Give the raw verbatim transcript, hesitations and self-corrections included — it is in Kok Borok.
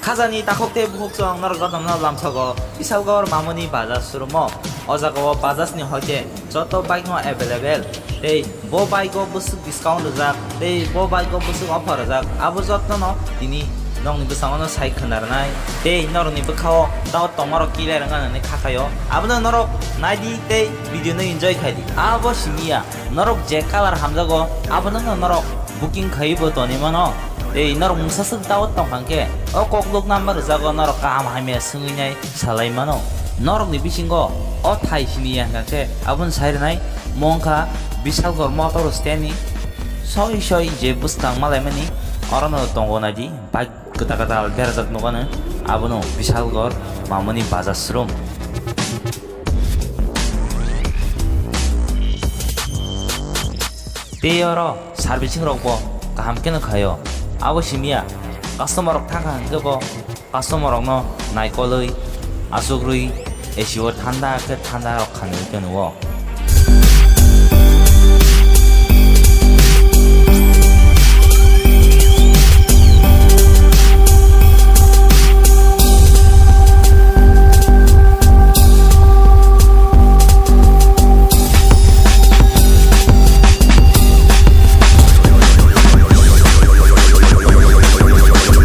Khajani takhuk tei bukhuk chwng norok jotono lamsogo Bishalgarh Mamoni Bajaj showroom-o. O jagao Bajaj ni hoite joto bike no available. Tei bo bike o bwswk discount rwjak, tei bo bike o bwswk offer rwjak, abo jotono tini nokni bwskango no sai khwna rwnai. Tei norokni bwkhao doubt tongmarok clear wngna nani kha khaio. Abono norok naidi tei video no enjoy khaidi. Abo simi ya, norok je color hamjago, abono no norok booking khaiwi bo tonwi mano. Tei norok mungsa swk doubt tongkha hwnkhe, o kokluk number rwjago, norok kaham hamya swngwi nai salai mano. Norokni bisingo o thai simi ya hwnkha khe, aboni sai rwnai mung kha Bishalgarh Motor Stand ni. Soi soi je bwskang malaimani, orono tongo naidi, bike kwtal kwtal berajak nukano, abono Bishalgarh Mamoni Bajaj showroom. Tei oro servicing rok bo kaham khe no khaio. Abo simi ya, customer rok thangkha hwnkhe bo customer rokno naikolwi, achukrwi, A C o thanda khe thanda rok khanwi khe nugo.